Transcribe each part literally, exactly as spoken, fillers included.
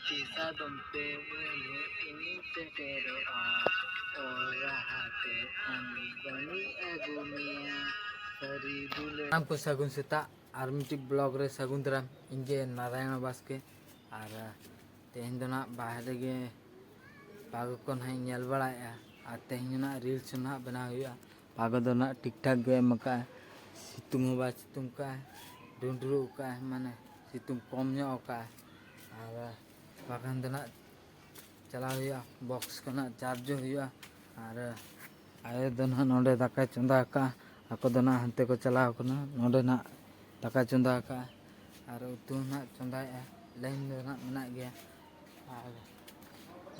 ᱥᱟᱫᱚᱢ ᱛᱮ ᱤᱧᱤᱧ ᱥᱮᱴᱮᱨᱚᱜᱼᱟ, ᱚᱨ ᱨᱟᱦᱟ ᱛᱮ ᱟᱢᱤᱡ ᱵᱟᱹᱱᱤᱡ ᱟᱹᱜᱩ ᱢᱮᱭᱟ, ᱥᱟᱹᱨᱤ ᱫᱩᱞᱟᱹᱲ᱾ ᱥᱟᱱᱟᱢ ᱠᱚ ᱥᱟᱹᱜᱩᱱ ᱥᱮᱛᱟᱜ, ᱟᱨ ᱢᱤᱫᱴᱤᱡ ᱵᱞᱚᱜ ᱨᱮ ᱥᱟᱹᱜᱩᱱ ᱫᱟᱨᱟᱢ᱾ ᱤᱧ ᱜᱮ ᱱᱟᱨᱟᱭᱚᱱ ᱵᱟᱥᱠᱮ, ᱟᱨ ᱛᱮᱦᱮᱧ ᱫᱚ ᱱᱟᱜ ᱵᱟᱦᱨᱮ ᱜᱮ ᱯᱟᱜᱚ ᱠᱚ ᱱᱟᱦᱟᱜ ᱤᱧ ᱧᱮᱞ ᱵᱟᱲᱟᱭᱮᱫᱼᱟ, ᱟᱨ ᱛᱮᱦᱮᱧ ᱫᱚ ᱱᱟᱜ ᱨᱤᱞᱥ ᱱᱟᱦᱟᱜ ᱵᱮᱱᱟᱣ ᱦᱩᱭᱩᱜᱼᱟ᱾ ᱯᱟᱜᱚ ᱫᱚ ᱱᱟᱜ ᱴᱷᱤᱠ ᱴᱷᱟᱠ ᱜᱮ ᱮᱢ ᱟᱠᱟᱫᱼᱟ, ᱥᱤᱛᱩᱝ ᱦᱚᱸ ᱵᱟᱭ ᱥᱤᱛᱩᱝ ᱠᱟᱜᱼᱟ, ᱰᱩᱸᱰᱨᱩᱜ ᱟᱠᱟᱫᱼᱟ, ᱢᱟᱱᱮ ᱥᱤᱛᱩᱝ ᱠᱚᱢ ᱧᱚᱜ ᱟᱠᱟᱫᱼᱟ, ᱟᱨ ᱵᱟᱠᱷᱟᱱ ᱫᱚ ᱱᱟᱜ ᱪᱟᱞᱟᱣ ᱦᱩᱭᱩᱜᱼᱟ, ᱵᱚᱠᱥ ᱠᱚ ᱱᱟᱜ ᱪᱟᱨᱡᱽ ᱦᱩᱭᱩᱜᱼᱟ᱾ ᱟᱨ ᱟᱭᱳ ᱫᱚ ᱱᱟᱜ ᱱᱚᱰᱮ ᱫᱟᱠᱟᱭ ᱪᱚᱸᱫᱟ ᱟᱠᱟᱫᱼᱟ, ᱟᱠᱚ ᱫᱚ ᱱᱟᱜ ᱦᱟᱱᱛᱮ ᱠᱚ ᱪᱟᱞᱟᱣ ᱠᱟᱱᱟ, ᱱᱚᱰᱮ ᱱᱟᱜ ᱫᱟᱠᱟᱭ ᱪᱚᱸᱫᱟ ᱟᱠᱟᱫᱼᱟ᱾ ᱟᱨ ᱩᱛᱩ ᱱᱟᱜ ᱪᱚᱸᱫᱟᱭᱮᱫᱼᱟ, ᱞᱟᱭᱤᱱ ᱫᱚ ᱱᱟᱜ ᱢᱮᱱᱟᱜ ᱜᱮᱭᱟ᱾ ᱟᱨ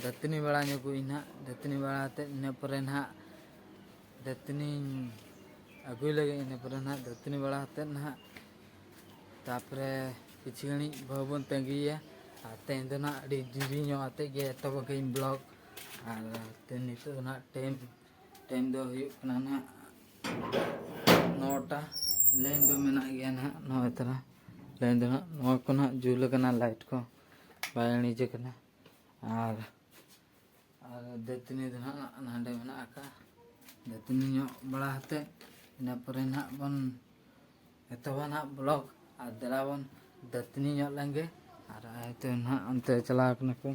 ᱫᱟᱹᱛᱟᱹᱱᱤ ᱵᱟᱲᱟ ᱧᱚᱜᱚᱜ ᱤᱧ ᱱᱟᱜ, ᱫᱟᱹᱛᱟᱹᱱᱤ ᱵᱟᱲᱟ ᱠᱟᱛᱮᱫ ᱤᱱᱟᱹ ᱯᱚᱨᱮ ᱱᱟᱜ ᱫᱟᱹᱛᱟᱹᱱᱤᱧ ᱟᱹᱜᱩᱭ ᱞᱟᱹᱜᱤᱫ, ᱤᱱᱟᱹ ᱯᱚᱨᱮ ᱱᱟᱜ ᱫᱟᱹᱛᱟᱹᱱᱤ ᱵᱟᱲᱟ ᱠᱟᱛᱮᱫ ᱱᱟᱜ ᱛᱟᱯᱚᱨᱮ ᱠᱤᱪᱷᱩ ᱜᱷᱟᱹᱲᱤᱡ ᱵᱟᱹᱦᱩ ᱵᱚᱱ ᱛᱟᱺᱜᱤᱭᱮᱭᱟ᱾ ᱟᱨ ᱛᱮᱦᱮᱧ ᱫᱚ ᱱᱟᱜ ᱟᱹᱰᱤ ᱰᱮᱨᱤ ᱧᱚᱜ ᱟᱛᱮᱫ ᱜᱮ ᱮᱛᱚᱦᱚᱵ ᱟᱠᱟᱫᱟᱹᱧ ᱵᱞᱚᱜ᱾ ᱟᱨ ᱛᱮ ᱱᱤᱛᱚᱜ ᱫᱚ ᱱᱟᱜ ᱴᱟᱭᱤᱢ, ᱴᱟᱭᱤᱢ ᱫᱚ ᱦᱩᱭᱩᱜ ᱠᱟᱱᱟ ᱱᱟᱜ ᱱᱚᱴᱟ᱾ ᱞᱟᱭᱤᱱ ᱫᱚ ᱢᱮᱱᱟᱜ ᱜᱮᱭᱟ ᱱᱟᱜ, ᱱᱚᱜᱼᱚᱭ ᱛᱟᱨᱟ ᱞᱟᱭᱤᱱ ᱫᱚ ᱱᱟᱜ, ᱱᱚᱣᱟ ᱠᱚ ᱱᱟᱜ ᱡᱩᱞ ᱟᱠᱟᱱᱟ, ᱞᱟᱭᱤᱴ ᱠᱚ ᱵᱟᱭ ᱤᱬᱤᱡᱽ ᱟᱠᱟᱱᱟ᱾ ᱟᱨ, ᱟᱨ ᱫᱟᱹᱛᱟᱹᱱᱤ ᱫᱚ ᱱᱟᱜ ᱱᱟᱰᱮ ᱢᱮᱱᱟᱜ ᱟᱠᱟᱫᱼᱟ᱾ ᱫᱟᱹᱛᱟᱹᱱᱤ ᱧᱚᱜ ᱵᱟᱲᱟ ᱠᱟᱛᱮᱫ ᱤᱱᱟᱹ ᱯᱚᱨᱮ ᱱᱟᱜ ᱵᱚᱱ ᱮᱛᱚᱦᱚᱵᱟ ᱱᱟᱦᱟᱜ ᱵᱞᱚᱜ᱾ ᱟᱨ ᱫᱮᱞᱟ ᱵᱚᱱ ᱫᱟᱹᱛᱟᱹᱱᱤ ᱧᱚᱜ ᱞᱮᱱ ᱜᱮ᱾ ᱟᱨ ᱟᱭᱳ ᱛᱮ ᱱᱟᱦᱟᱜ ᱚᱱᱛᱮ ᱪᱟᱞᱟᱣ ᱠᱟᱱᱟ ᱠᱚ,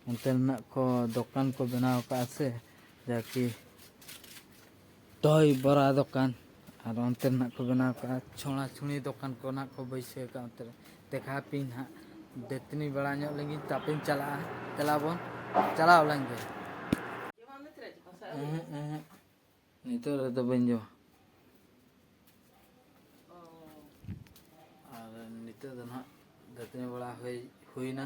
ᱚᱱᱛᱮ ᱨᱮᱱᱟᱜ ᱠᱚ ᱫᱚᱠᱟᱱ ᱠᱚ ᱵᱮᱱᱟᱣ ᱠᱟᱜᱼᱟ ᱥᱮ, ᱡᱟ ᱠᱤ ᱫᱚᱭ ᱵᱚᱨᱟ ᱫᱚᱠᱟᱱ, ᱟᱨ ᱚᱱᱛᱮ ᱨᱮᱱᱟᱜ ᱠᱚ ᱵᱮᱱᱟᱣ ᱠᱟᱜᱼᱟ ᱪᱷᱚᱲᱟ ᱪᱷᱩᱲᱤ ᱫᱚᱠᱟᱱ ᱠᱚ ᱱᱟᱦᱟᱜ ᱠᱚ ᱵᱟᱹᱭᱥᱟᱹᱣ ᱠᱟᱜᱼᱟ ᱚᱱᱛᱮ ᱨᱮ᱾ ᱫᱮᱠᱷᱟᱣ ᱯᱮᱭᱟᱹᱧ ᱱᱟᱦᱟᱜ, ᱫᱟᱹᱛᱟᱹᱱᱤ ᱵᱟᱲᱟ ᱧᱚᱜ ᱞᱮᱱ ᱜᱤᱧ, ᱛᱟᱯᱮᱧ ᱪᱟᱞᱟᱜᱼᱟ᱾ ᱫᱮᱞᱟ ᱵᱚᱱ ᱪᱟᱞᱟᱣ ᱞᱮᱱ ᱜᱮ᱾ ᱩᱸᱦᱩᱜ, ᱩᱸᱦᱩᱜ᱾ ᱱᱤᱛᱚᱜ ᱨᱮᱫᱚ ᱵᱟᱹᱧ ᱡᱚᱢᱟ᱾ ᱟᱨ ᱱᱤᱛᱚᱜ ᱫᱚ ᱱᱟᱦᱟᱜ ᱫᱟᱹᱛᱟᱹᱱᱤ ᱵᱟᱲᱟ ᱦᱩᱭ, ᱦᱩᱭᱱᱟ᱾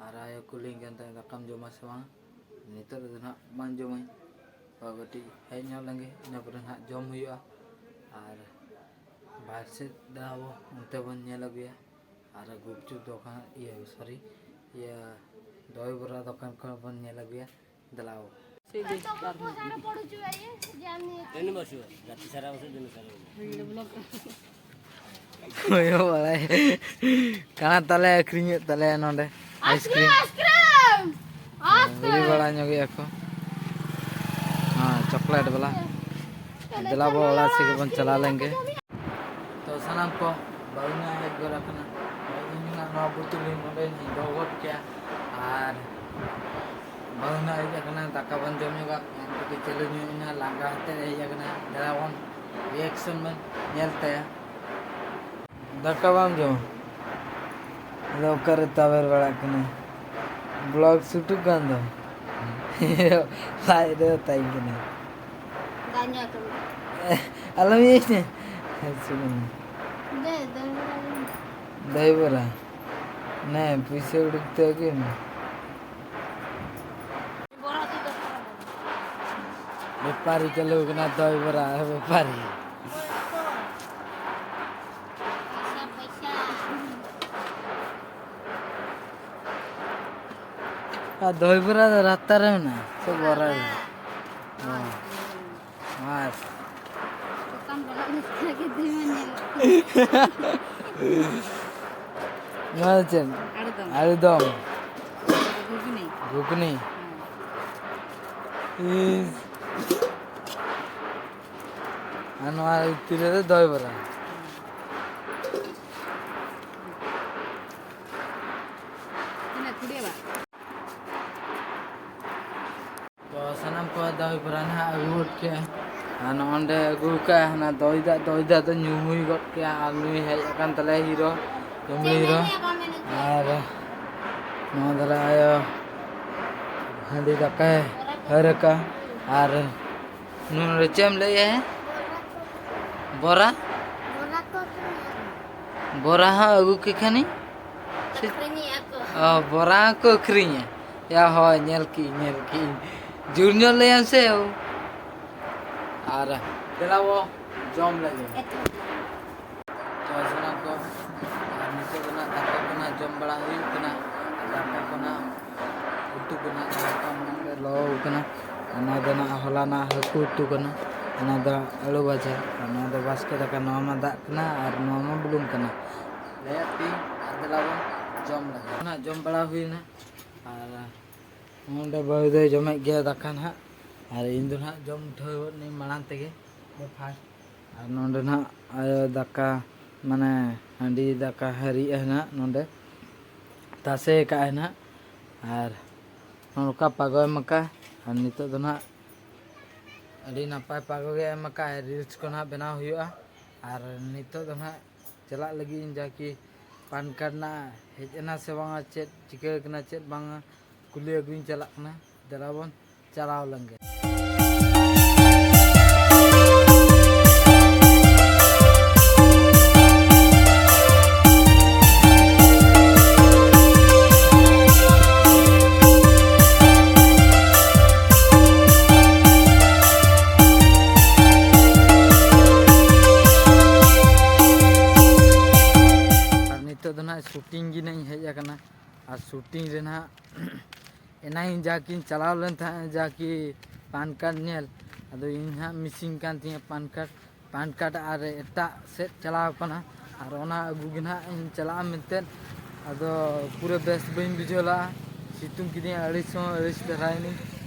ᱟᱨ ᱟᱭᱳ ᱠᱩᱞᱤᱧ ᱠᱟᱱ ᱛᱟᱦᱮᱸᱫ, "ᱫᱟᱠᱟᱢ ᱡᱚᱢᱟ ᱥᱮ ᱵᱟᱝ?" ᱱᱤᱛᱚᱜ ᱨᱮᱫᱚ ᱱᱟᱦᱟᱜ ᱵᱟᱝ ᱡᱚᱢᱟᱹᱧ᱾ ᱛᱚ ᱠᱟᱹᱴᱤᱡ ᱦᱮᱡ ᱧᱚᱜ ᱞᱮᱱᱜᱮ, ᱤᱱᱟᱹ ᱯᱚᱨᱮ ᱱᱟᱦᱟᱜ ᱡᱚᱢ ᱦᱩᱭᱩᱜᱼᱟ᱾ ᱟᱨ ᱵᱟᱦᱨᱮ ᱥᱮᱫ ᱫᱟᱬᱟ ᱵᱚ, ᱚᱱᱛᱮ ᱵᱚᱱ ᱧᱮᱞ ᱟᱹᱜᱩᱭᱟ᱾ ᱟᱨ ᱜᱩᱯᱪᱩᱯ ᱫᱚᱠᱟᱱ, ᱤᱭᱟᱹ, ᱥᱚᱨᱤ, ᱤᱭᱟᱹ, ᱫᱚᱭ ᱵᱚᱨᱟ ᱫᱚᱠᱟᱱ ᱠᱷᱚᱱ ᱵᱚᱱ ᱧᱮᱞ ᱟᱹᱜᱩᱭᱟ᱾ ᱫᱮᱞᱟᱣ᱾ ᱦᱳᱭ, ᱵᱟᱲᱟᱭ ᱠᱟᱱᱟ ᱛᱟᱞᱮ, ᱟᱹᱠᱷᱨᱤᱧᱮᱫ ᱛᱟᱞᱮᱭᱟ ᱱᱚᱰᱮ᱾ ᱟᱭᱤᱥᱠᱨᱤᱢ᱾ ᱟᱭᱤᱥᱠᱨᱤᱢ᱾ ᱦᱤᱨᱤ ᱵᱟᱲᱟ ᱧᱚᱜᱮᱜᱼᱟ ᱠᱚ᱾ ᱦᱮᱸ, ᱪᱚᱠᱞᱮᱴ ᱵᱟᱞᱟ᱾ ᱫᱮᱞᱟ ᱵᱚ ᱚᱲᱟᱜ ᱥᱮᱫ ᱜᱮᱵᱚᱱ ᱪᱟᱞᱟᱣ ᱞᱮᱱ ᱜᱮ᱾ ᱛᱚ ᱥᱟᱱᱟᱢ ᱠᱚ, ᱵᱟᱹᱦᱩ ᱦᱚᱸ ᱦᱮᱡ ᱜᱚᱫ ᱟᱠᱟᱱᱟ᱾ ᱵᱟᱹᱦᱩ ᱦᱚᱸ ᱱᱚᱣᱟ ᱵᱳᱛᱚᱞ ᱤᱧ ᱱᱚᱰᱮᱧ ᱫᱚᱦᱚ ᱜᱚᱫ ᱠᱮᱭᱟ᱾ ᱟᱨ ᱵᱟᱹᱦᱩ ᱦᱚᱸ ᱦᱮᱡ ᱟᱠᱟᱱᱟ, ᱫᱟᱠᱟ ᱵᱚᱱ ᱡᱚᱢ ᱧᱚᱜᱟ᱾ ᱠᱟᱹᱴᱤᱡ ᱪᱟᱹᱞᱩ ᱧᱚᱜ ᱮᱱᱟ, ᱞᱟᱸᱜᱟ ᱟᱛᱮ ᱦᱮᱡ ᱟᱠᱟᱱᱟ᱾ ᱫᱮᱞᱟ ᱵᱚᱱ ᱨᱤᱭᱮᱠᱥᱚᱱ ᱵᱚᱱ ᱧᱮᱞ ᱛᱟᱭᱟ᱾ ᱫᱟᱠᱟ ᱵᱟᱢ ᱡᱚᱢᱟ? ᱟᱫᱚ ᱚᱠᱟᱨᱮ ᱛᱟᱵᱮᱨ ᱵᱟᱲᱟᱜ ᱠᱟᱱᱟ? ᱵᱞᱚᱜ ᱥᱩᱴᱩᱜ ᱠᱟᱱ ᱫᱚ᱾ ᱞᱟᱡ ᱨᱮ ᱚᱛᱟᱧ ᱠᱟᱱᱟ᱾ ᱫᱟᱜ ᱧᱩ ᱟᱠᱟᱱ ᱫᱚ᱾ ᱟᱞᱚᱢ ᱤᱭᱟᱹᱭ ᱛᱮ᱾ ᱫᱮ, ᱫᱚᱦᱤ ᱵᱚᱨᱟ ᱞᱤᱧ᱾ ᱫᱚᱦᱤ ᱵᱚᱨᱟ? ᱱᱮ, ᱯᱩᱭᱥᱟᱹ ᱩᱰᱩᱠ ᱛᱮ ᱟᱹᱜᱩᱭ ᱢᱮ᱾ ᱵᱚᱨᱟ ᱩᱛᱩ ᱫᱚ᱾ ᱵᱮᱯᱟᱨᱤ ᱪᱟᱹᱞᱩ ᱠᱟᱱᱟ, ᱫᱚᱦᱤ ᱵᱚᱨᱟ ᱵᱮᱯᱟᱨᱤ᱾ ᱯᱚᱭᱥᱟ, ᱯᱚᱭᱥᱟ᱾ ᱟᱨ ᱫᱚᱦᱤ ᱵᱚᱨᱟ ᱫᱚ ᱨᱟᱥᱛᱟ ᱨᱮ ᱢᱮᱱᱟᱜᱼᱟ, ᱥᱮ ᱵᱚᱨᱟ ᱨᱮ? ᱦᱮᱸ᱾ ᱟᱨ ᱪᱮᱛᱟᱱ ᱵᱚᱦᱚᱜ ᱞᱮᱠᱟ ᱜᱮ ᱫᱤᱱ ᱧᱮᱞᱚᱜ ᱠᱟᱱᱟ᱾ ᱱᱚᱣᱟ ᱫᱚ ᱪᱮᱫ? ᱟᱲᱩᱫᱚᱢ᱾ ᱟᱲᱩᱫᱚᱢ᱾ ᱜᱷᱩᱜᱽᱱᱤ᱾ ᱜᱷᱩᱜᱽᱱᱤ᱾ ᱦᱮᱸ᱾ ᱤᱥ᱾ ᱟᱨ ᱱᱚᱣᱟ ᱵᱷᱤᱛᱤᱨ ᱨᱮᱫᱚ ᱫᱚᱦᱤ ᱵᱚᱨᱟ᱾ ᱛᱤᱱᱟᱹᱜ ᱠᱩᱲᱤ ᱵᱟᱝ? ᱛᱚ ᱥᱟᱱᱟᱢ ᱠᱚ ᱫᱚᱦᱤ ᱵᱚᱨᱟ ᱱᱟᱦᱟᱜ ᱟᱹᱜᱩ ᱜᱚᱫ ᱠᱮᱜᱼᱟ᱾ ᱟᱨ ᱱᱚᱜᱼᱚᱸᱰᱮ ᱟᱹᱜᱩ ᱠᱟᱜᱼᱟ, ᱦᱟᱱᱟ ᱫᱚᱦᱤ ᱫᱟᱜ, ᱫᱚᱦᱤ ᱫᱟᱜ ᱫᱚ ᱧᱩ ᱦᱩᱭ ᱜᱚᱫ ᱠᱮᱜᱼᱟ᱾ ᱟᱨ ᱱᱩᱭ ᱦᱮᱡ ᱟᱠᱟᱱ ᱛᱟᱞᱮᱭᱟ ᱦᱤᱨᱳ, ᱠᱟᱹᱢᱤ ᱦᱤᱨᱳ᱾ ᱟᱨ ᱱᱚᱣᱟ ᱫᱷᱟᱨᱟ ᱟᱭᱳ ᱦᱟᱺᱰᱤ ᱫᱟᱠᱟᱭ ᱦᱟᱹᱨ ᱟᱠᱟᱜᱼᱟ᱾ ᱟᱨ ᱱᱚᱰᱮ ᱪᱮᱫ ᱮᱢ ᱞᱟᱹᱭᱮᱜᱼᱟ? ᱵᱚᱨᱟ? ᱵᱚᱨᱟ ᱦᱚᱸ ᱟᱹᱜᱩ ᱠᱮ ᱠᱷᱟᱱᱤᱧ᱾ ᱟᱹᱠᱷᱨᱤᱧᱮᱜᱼᱟ ᱠᱚ᱾ ᱚ, ᱵᱚᱨᱟ ᱦᱚᱸᱠᱚ ᱟᱹᱠᱷᱨᱤᱧᱟ? ᱭᱟ, ᱦᱳᱭ, ᱧᱮᱞ ᱠᱮᱜᱼᱟᱹᱧ, ᱧᱮᱞ ᱠᱮᱜᱼᱟᱹᱧ᱾ ᱡᱳᱨ ᱧᱚᱜ ᱞᱟᱹᱭᱟᱢ ᱥᱮ᱾ ᱟᱨ ᱫᱮᱞᱟ ᱵᱚ ᱡᱚᱢ ᱞᱮᱜᱮ᱾ ᱮᱛᱚᱦᱚᱵ᱾ ᱛᱚ ᱥᱟᱱᱟᱢ ᱠᱚ, ᱟᱨ ᱱᱤᱛᱚᱜ ᱫᱚ ᱱᱟᱜ ᱫᱟᱠᱟ ᱠᱚ ᱱᱟᱜ ᱡᱚᱢ ᱵᱟᱲᱟ ᱦᱩᱭᱩᱜ ᱠᱟᱱᱟ᱾ ᱫᱟᱠᱟ ᱠᱚ ᱱᱟᱜ ᱩᱛᱩ ᱠᱚ ᱱᱟᱜ ᱫᱟᱠᱟ ᱠᱚ ᱱᱟᱜ ᱞᱚ ᱠᱟᱱᱟ᱾ ᱚᱱᱟ ᱫᱚ ᱱᱟᱜ ᱦᱚᱞᱟᱱᱟᱜ ᱦᱟᱹᱠᱩ ᱩᱛᱩ ᱠᱟᱱᱟ, ᱚᱱᱟ ᱫᱚ ᱟᱹᱞᱩ ᱵᱷᱟᱡᱟ, ᱟᱨ ᱱᱚᱣᱟ ᱫᱚ ᱵᱟᱥᱠᱮ ᱫᱟᱠᱟ, ᱱᱚᱣᱟ ᱢᱟ ᱫᱟᱜ ᱠᱟᱱᱟ ᱟᱨ ᱱᱚᱣᱟ ᱢᱟ ᱵᱩᱞᱩᱝ ᱠᱟᱱᱟ᱾ ᱞᱟᱹᱭᱮᱫ ᱯᱮ ᱟᱨ ᱫᱮᱞᱟ ᱵᱚᱱ ᱡᱚᱢ ᱞᱟᱹᱜᱤᱫ᱾ ᱱᱟᱦᱟᱜ ᱡᱚᱢ ᱵᱟᱲᱟ ᱦᱩᱭᱱᱟ, ᱟᱨ ᱱᱚᱰᱮ ᱵᱟᱹᱦᱩ ᱫᱚᱭ ᱡᱚᱢᱮᱫ ᱜᱮᱭᱟ ᱫᱟᱠᱟ ᱱᱟᱦᱟᱜ, ᱟᱨ ᱤᱧ ᱫᱚ ᱱᱟᱦᱟᱜ ᱡᱚᱢ ᱩᱴᱷᱟᱹᱣ ᱜᱚᱫ ᱱᱟᱹᱧ ᱢᱟᱲᱟᱝ ᱛᱮᱜᱮ, ᱯᱷᱟᱥᱴ᱾ ᱟᱨ ᱱᱚᱰᱮ ᱱᱟᱦᱟᱜ ᱟᱭᱳ ᱫᱟᱠᱟ, ᱢᱟᱱᱮ ᱦᱟᱺᱰᱤ ᱫᱟᱠᱟ ᱦᱟᱹᱨᱤᱡ ᱱᱟᱦᱟᱜ ᱱᱚᱰᱮ ᱛᱟᱥᱮ ᱟᱠᱟᱫᱼᱟᱭ ᱱᱟᱦᱟᱜ, ᱟᱨ ᱱᱚᱝᱠᱟ ᱯᱟᱜᱚᱭ ᱢᱟᱠᱟ, ᱟᱨ ᱱᱤᱛᱚᱜ ᱫᱚ ᱱᱟᱦᱟᱜ ᱟᱹᱰᱤ ᱱᱟᱯᱟᱭ ᱯᱟᱜᱚ ᱜᱮ ᱮᱢ ᱟᱠᱟᱫᱼᱟᱭ, ᱨᱤᱞᱥ ᱠᱚ ᱱᱟᱦᱟᱜ ᱵᱮᱱᱟᱣ ᱦᱩᱭᱩᱜᱼᱟ᱾ ᱟᱨ ᱱᱤᱛᱚᱜ ᱫᱚ ᱱᱟᱦᱟᱜ ᱪᱟᱞᱟᱜ ᱞᱟᱹᱜᱤᱫ ᱤᱧ, ᱡᱟᱠᱤ ᱯᱟᱱ ᱠᱟᱨᱰ ᱨᱮᱱᱟᱜ ᱦᱮᱡ ᱮᱱᱟ ᱥᱮ ᱵᱟᱝᱟ, ᱪᱮᱫ ᱪᱤᱠᱟᱹ ᱟᱠᱟᱱᱟ ᱪᱮᱫ ᱵᱟᱝᱟ, ᱠᱩᱞᱤ ᱟᱹᱜᱩᱧ ᱪᱟᱞᱟᱜ ᱠᱟᱱᱟ᱾ ᱫᱮᱞᱟ ᱵᱚᱱ ᱪᱟᱞᱟᱣ ᱞᱮᱱ ᱜᱮ᱾ ᱟᱨ ᱱᱤᱛᱚᱜ ᱫᱚ ᱱᱟᱦᱟᱜ ᱥᱩᱴᱤᱝ ᱜᱮ ᱱᱟᱦᱟᱜ ᱤᱧ ᱦᱮᱡ ᱟᱠᱟᱱᱟ᱾ ᱟᱨ ᱥᱩᱴᱤᱝ ᱨᱮ ᱱᱟᱦᱟᱜ ᱮᱱᱟᱝ ᱤᱧ ᱡᱟᱠᱤᱧ ᱪᱟᱞᱟᱣ ᱞᱮᱱ ᱛᱟᱦᱮᱸᱫ, ᱡᱟᱠᱤ ᱯᱟᱱ ᱠᱟᱨᱰ ᱧᱮᱞ, ᱟᱫᱚ ᱤᱧ ᱦᱟᱸᱜ ᱢᱤᱥᱤᱝ ᱠᱟᱱ ᱛᱤᱧᱟᱹ ᱯᱟᱱ ᱠᱟᱨᱰ, ᱯᱟᱱ ᱠᱟᱨᱰ ᱟᱨ ᱮᱴᱟᱜ ᱥᱮᱫ ᱪᱟᱞᱟᱣ ᱠᱟᱱᱟ, ᱟᱨ ᱚᱱᱟ ᱟᱹᱜᱩ ᱜᱮ ᱱᱟᱦᱟᱜ ᱤᱧ ᱪᱟᱞᱟᱜᱼᱟ ᱢᱮᱱᱛᱮ᱾ ᱟᱫᱚ ᱯᱩᱨᱟᱹ ᱵᱮᱥ ᱵᱟᱹᱧ ᱵᱩᱡᱷᱟᱹᱣ ᱞᱟᱜᱼᱟ, ᱥᱤᱛᱩᱝ ᱠᱤᱫᱤᱧᱟ, ᱟᱹᱲᱤᱥ ᱦᱚᱸ ᱟᱹᱲᱤᱥ ᱫᱷᱟᱨᱟᱭᱮᱱᱟᱹᱧ᱾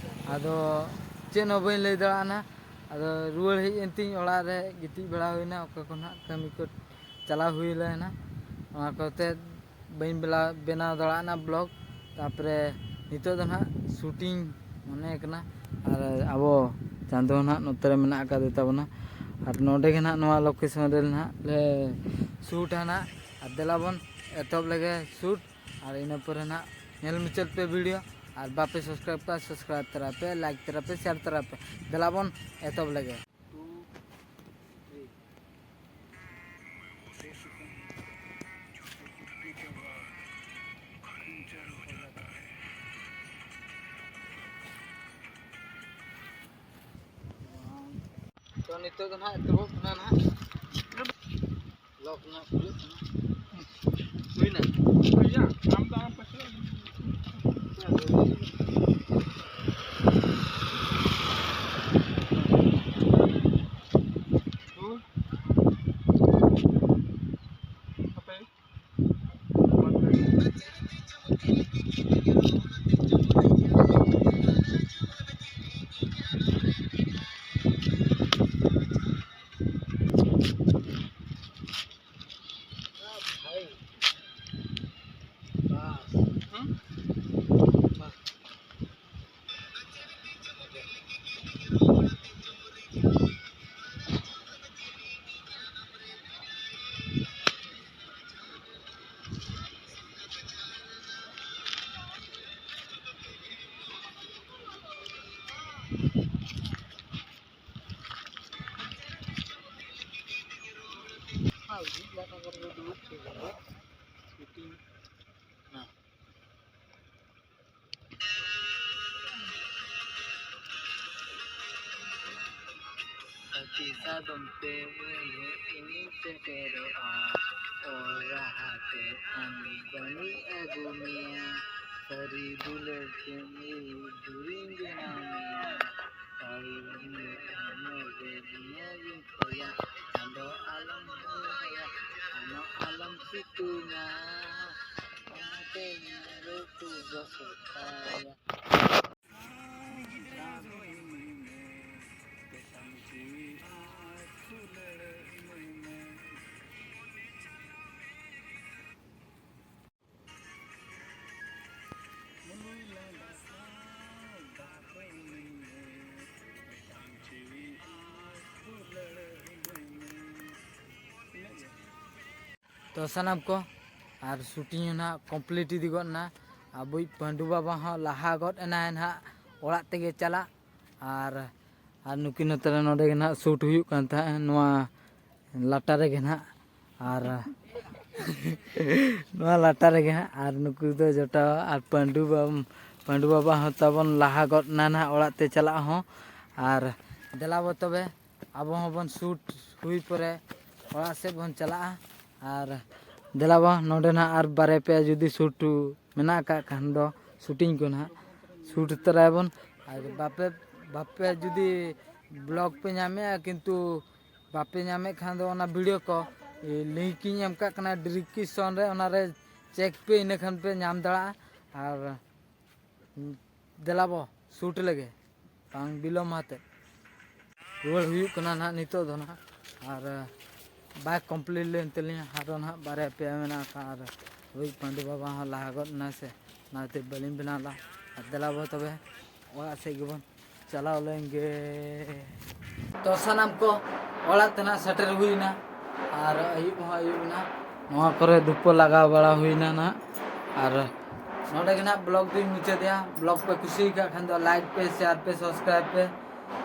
ᱟᱫᱚ ᱪᱮᱫ ᱦᱚᱸ ᱵᱟᱹᱧ ᱞᱟᱹᱭ ᱫᱟᱲᱮᱭᱟᱜᱼᱟ᱾ ᱟᱫᱚ ᱨᱩᱣᱟᱹᱲ ᱦᱮᱡ ᱮᱱ ᱛᱤᱧ ᱚᱲᱟᱜ ᱨᱮ, ᱜᱤᱛᱤᱡ ᱵᱟᱲᱟ ᱦᱩᱭᱱᱟ, ᱚᱠᱟ ᱠᱚ ᱱᱟᱦᱟᱜ ᱠᱟᱹᱢᱤ ᱠᱚ ᱪᱟᱞᱟᱣ ᱦᱩᱭ ᱞᱮᱱᱟ, ᱚᱱᱟ ᱠᱚᱛᱮ ᱵᱟᱹᱧ ᱵᱮᱞᱟ-, ᱵᱮᱱᱟᱣ ᱫᱟᱲᱮᱭᱟᱜᱼᱟ ᱵᱞᱚᱜ᱾ ᱛᱟᱨᱯᱚᱨᱮ ᱱᱤᱛᱚᱜ ᱫᱚ ᱱᱟᱦᱟᱜ ᱥᱩᱴᱤᱝ ᱢᱚᱱᱮ ᱠᱟᱱᱟ, ᱟᱨ ᱟᱵᱚ ᱪᱟᱸᱫᱚ ᱱᱟᱦᱟᱜ ᱱᱚᱛᱮ ᱨᱮ ᱢᱮᱱᱟᱜ ᱟᱠᱟᱫᱮ ᱛᱟᱵᱚᱱᱟ, ᱟᱨ ᱱᱚᱰᱮ ᱜᱮ ᱱᱟᱦᱟᱜ ᱱᱚᱣᱟ ᱞᱳᱠᱮᱥᱚᱱ ᱨᱮ ᱱᱟᱦᱟᱜ ᱞᱮ ᱥᱩᱴᱟ ᱱᱟᱦᱟᱜ᱾ ᱟᱨ ᱫᱮᱞᱟ ᱵᱚᱱ ᱮᱛᱚᱦᱚᱵ ᱞᱮᱜᱮ ᱥᱩᱴ, ᱟᱨ ᱤᱱᱟᱹ ᱯᱚᱨᱮ ᱱᱟᱦᱟᱜ ᱧᱮᱞ ᱢᱩᱪᱟᱹᱫ ᱯᱮ ᱵᱷᱤᱰᱤᱭᱳ᱾ ᱟᱨ ᱵᱟᱯᱮ ᱥᱟᱵᱥᱠᱨᱟᱭᱤᱵ ᱠᱟᱜᱼᱟ, ᱥᱟᱵᱥᱠᱨᱟᱭᱤᱵ ᱛᱚᱨᱟᱭ ᱯᱮ, ᱞᱟᱭᱤᱠ ᱛᱚᱨᱟᱭ ᱯᱮ, ᱥᱮᱭᱟᱨ ᱛᱚᱨᱟᱭ ᱯᱮ᱾ ᱫᱮᱞᱟ ᱵᱚᱱ ᱮᱛᱚᱦᱚᱵ ᱞᱮᱜᱮ᱾ ᱛᱚ ᱱᱤᱛᱚᱜ ᱫᱚ ᱱᱟᱦᱟᱜ ᱮᱛᱚᱦᱚᱵ ᱠᱟᱱᱟ ᱱᱟᱦᱟᱜ᱾ ᱞᱚᱠ ᱱᱟᱦᱟᱜ ᱠᱷᱩᱞᱟᱹᱜ ᱠᱟᱱᱟ᱾ ᱦᱩᱭᱱᱟ? ᱦᱩᱭᱟ, ᱟᱢ ᱫᱚ ᱟᱢ ᱯᱟᱥᱮ᱾ ᱦᱩᱸ? ᱦᱟᱯᱮ᱾ ᱥᱟᱫᱚᱢ ᱛᱮ ᱤᱧᱤᱧ ᱥᱮᱴᱮᱨᱚᱜᱼᱟ, ᱚᱨ ᱨᱟᱦᱟ ᱛᱮ ᱟᱢᱤᱡ ᱵᱟᱹᱱᱤᱡ ᱟᱹᱜᱩ ᱢᱮᱭᱟ, ᱥᱟᱹᱨᱤ ᱫᱩᱞᱟᱹᱲ ᱛᱮ ᱤᱧ ᱫᱩᱨᱤᱧ ᱵᱮᱱᱟᱣ ᱢᱮᱭᱟ, ᱥᱟᱹᱨᱤ ᱫᱩᱞᱟᱹᱲ ᱟᱢ ᱨᱮ ᱫᱩᱱᱤᱭᱟᱹ ᱜᱤᱧ ᱠᱷᱚᱭᱟ, ᱪᱟᱸᱫᱚ ᱟᱞᱚᱢ ᱵᱚᱸᱜᱟᱭᱟ, ᱥᱟᱱᱚ ᱟᱞᱚᱢ ᱥᱤᱛᱩᱝᱟ, ᱚᱱᱟᱛᱮ ᱤᱧ ᱨᱩᱯ ᱫᱚ ᱥᱚᱛᱟᱭᱟ᱾ ᱛᱚ ᱥᱟᱱᱟᱢ ᱠᱚ, ᱟᱨ ᱥᱩᱴᱤᱝ ᱦᱚᱸ ᱱᱟᱦᱟᱜ ᱠᱚᱢᱯᱞᱤᱴ ᱤᱫᱤ ᱜᱚᱫ ᱮᱱᱟ᱾ ᱟᱵᱚᱭᱤᱡ ᱯᱟᱹᱰᱩ ᱵᱟᱵᱟ ᱦᱚᱸ ᱞᱟᱦᱟ ᱜᱚᱫ ᱮᱱᱟᱭ ᱱᱟᱦᱟᱜ ᱚᱲᱟᱜ ᱛᱮᱜᱮ ᱪᱟᱞᱟᱜ᱾ ᱟᱨ, ᱟᱨ ᱱᱩᱠᱤᱱ ᱱᱚᱛᱮ ᱨᱮ ᱱᱚᱰᱮ ᱜᱮ ᱱᱟᱦᱟᱜ ᱥᱩᱴ ᱦᱩᱭᱩᱜ ᱠᱟᱱ ᱛᱟᱦᱮᱸᱫ ᱱᱚᱣᱟ ᱞᱟᱴᱟ ᱨᱮᱜᱮ ᱱᱟᱦᱟᱜ᱾ ᱟᱨ ᱱᱚᱣᱟ ᱞᱟᱴᱟ ᱨᱮᱜᱮ ᱦᱟᱸᱜ᱾ ᱟᱨ ᱱᱩᱠᱩ ᱫᱚ ᱡᱚᱴᱟᱣ, ᱟᱨ ᱯᱟᱹᱰᱩ ᱵᱟᱵᱟ, ᱯᱟᱹᱰᱩ ᱵᱟᱵᱟ ᱦᱚᱸ ᱛᱟᱵᱚᱱ ᱞᱟᱦᱟ ᱜᱚᱫ ᱮᱱᱟ ᱱᱟᱦᱟᱜ ᱚᱲᱟᱜ ᱛᱮ ᱪᱟᱞᱟᱜ ᱦᱚᱸ᱾ ᱟᱨ ᱫᱮᱞᱟ ᱵᱚ ᱛᱚᱵᱮ, ᱟᱵᱚ ᱦᱚᱸᱵᱚᱱ ᱥᱩᱴ ᱦᱩᱭ ᱯᱚᱨᱮ ᱚᱲᱟᱜ ᱥᱮᱫ ᱵᱚᱱ ᱪᱟᱞᱟᱜᱼᱟ᱾ ᱟᱨ ᱫᱮᱞᱟ ᱵᱚ, ᱱᱚᱰᱮ ᱱᱟᱦᱟᱜ ᱟᱨ ᱵᱟᱨᱭᱟ ᱯᱮᱭᱟ ᱡᱩᱫᱤ ᱥᱩᱴ ᱢᱮᱱᱟᱜ ᱟᱠᱟᱫ ᱠᱷᱟᱱ ᱫᱚ, ᱥᱩᱴᱤᱝ ᱠᱚ ᱱᱟᱦᱟᱜ ᱥᱩᱴ ᱛᱚᱨᱟᱭᱟᱵᱚᱱ᱾ ᱟᱨ ᱵᱟᱯᱮ, ᱵᱟᱯᱮ ᱡᱩᱫᱤ ᱵᱞᱚᱜᱽ ᱯᱮ ᱧᱟᱢᱮᱜᱼᱟ, ᱠᱤᱱᱛᱩ ᱵᱟᱯᱮ ᱧᱟᱢᱮᱫ ᱠᱷᱟᱱ ᱫᱚ ᱚᱱᱟ ᱵᱷᱤᱰᱤᱭᱳ ᱠᱚ ᱞᱤᱝᱠ ᱤᱧ ᱮᱢ ᱠᱟᱜ ᱠᱟᱱᱟ ᱰᱤᱥᱠᱨᱤᱯᱥᱚᱱ ᱨᱮ, ᱚᱱᱟᱨᱮ ᱪᱮᱠ ᱯᱮ, ᱤᱱᱟᱹ ᱠᱷᱟᱱ ᱯᱮ ᱧᱟᱢ ᱫᱟᱲᱮᱭᱟᱜᱼᱟ᱾ ᱟᱨ ᱫᱮᱞᱟ ᱵᱚ ᱥᱩᱴ ᱞᱮᱜᱮ, ᱵᱟᱝ ᱵᱤᱞᱚᱢ ᱟᱛᱮᱫ᱾ ᱨᱩᱣᱟᱹᱲ ᱦᱩᱭᱩᱜ ᱠᱟᱱᱟ ᱱᱟᱦᱟᱜ ᱱᱤᱛᱚᱜ ᱫᱚ ᱱᱟᱦᱟᱜ᱾ ᱟᱨ ᱵᱟᱭ ᱠᱚᱢᱯᱞᱤᱴ ᱞᱮᱱ ᱛᱟᱹᱞᱤᱧᱟ, ᱟᱨᱚ ᱱᱟᱦᱟᱜ ᱵᱟᱨᱭᱟ ᱯᱮᱭᱟ ᱢᱮᱱᱟᱜ ᱟᱠᱟᱫ᱾ ᱟᱨ ᱦᱳᱭ, ᱯᱟᱹᱰᱩ ᱵᱟᱵᱟ ᱦᱚᱸ ᱞᱟᱦᱟ ᱜᱚᱫ ᱮᱱᱟ ᱥᱮ, ᱚᱱᱟᱛᱮ ᱵᱟᱹᱞᱤᱧ ᱵᱮᱱᱟᱣ ᱞᱮᱫᱟ᱾ ᱟᱨ ᱫᱮᱞᱟ ᱵᱚ ᱛᱚᱵᱮ ᱚᱲᱟᱜ ᱥᱮᱫ ᱜᱮᱵᱚᱱ ᱪᱟᱞᱟᱣ ᱞᱮᱱ ᱜᱮ᱾ ᱛᱚ ᱥᱟᱱᱟᱢ ᱠᱚ, ᱚᱲᱟᱜ ᱛᱮ ᱱᱟᱜ ᱥᱮᱴᱮᱨ ᱦᱩᱭᱱᱟ ᱟᱨ ᱟᱹᱭᱩᱵ ᱦᱚᱸ ᱟᱹᱭᱩᱵ ᱮᱱᱟ᱾ ᱱᱚᱣᱟ ᱠᱚᱨᱮ ᱫᱷᱩᱯᱟᱹ ᱞᱟᱜᱟᱣ ᱵᱟᱲᱟ ᱦᱩᱭᱱᱟ ᱱᱟᱜ᱾ ᱟᱨ ᱱᱚᱰᱮ ᱜᱮ ᱱᱟᱜ ᱵᱞᱚᱜ ᱫᱚᱧ ᱢᱩᱪᱟᱹᱫᱮᱜᱼᱟ᱾ ᱵᱞᱚᱜ ᱯᱮ ᱠᱩᱥᱤ ᱟᱠᱟᱫ ᱠᱷᱟᱱ ᱫᱚ ᱞᱟᱭᱤᱠ ᱯᱮ, ᱥᱮᱭᱟᱨ ᱯᱮ, ᱥᱟᱵᱥᱠᱨᱟᱭᱤᱵ ᱯᱮ᱾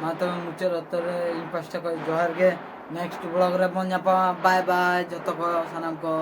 ᱢᱟ ᱛᱚᱵᱮ ᱢᱩᱪᱟᱹᱫ ᱚᱠᱛᱚ ᱨᱮ ᱤᱧ ᱯᱟᱥᱴᱟ ᱠᱷᱚᱱ ᱡᱚᱦᱟᱨ ᱜᱮ᱾ ᱱᱮᱠᱥᱴ ᱵᱞᱚᱜ ᱨᱮᱵᱚᱱ ᱧᱟᱯᱟᱢᱟ᱾ ᱵᱟᱭ ᱵᱟᱭ ᱡᱚᱛᱚ ᱠᱚ, ᱥᱟᱱᱟᱢ ᱠᱚ᱾